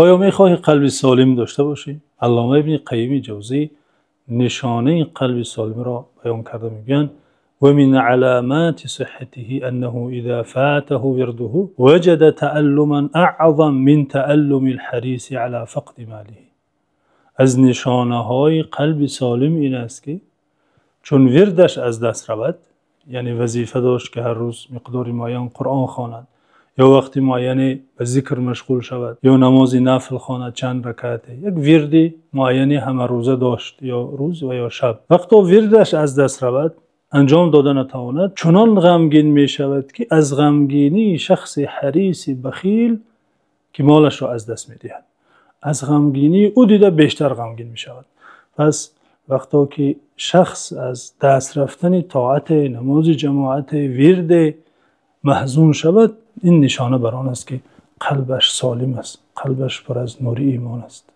Оё мехоҳӣ қалби солим дошта бошӣ? Аллома Ибни Қайими Ҷавзӣ нишонаи қалби солимро баён карда мегӯянд: ва мин аломати сиҳҳатиҳи аннаҳу изо фотаҳу вирдуҳу ваҷада тааллуман аъзама мин тааллумил ҳариси ало фақди молиҳи. Аз нишонаҳои қалби солим ин аст, ки чун вирдаш аз даст равад, яъне вазифа дошт, ки ҳар рӯз миқдори муайян Қуръон хонад ё вақти муайяне ба зикр машғул шавад ё намози нафл хонад чанд ракъат, як вирди муайяне ҳамарӯза дошт, ё рӯз ва ё шаб. Вақте вирдаш аз даст равад, анҷом дода натавонад, чунон ғамгин мешавад, ки аз ғамгинии шахси ҳариси бахил, ки молашро аз даст медиҳад, аз ғамгинии ӯ дида бештар ғамгин мешавад. Пас вақте ки шахс аз даст рафтани тоат, намози ҷамоат, вирд маҳзун шавад, ин нишона бар он аст, ки қалбаш солим аст, қалбаш пур аз нури имон аст.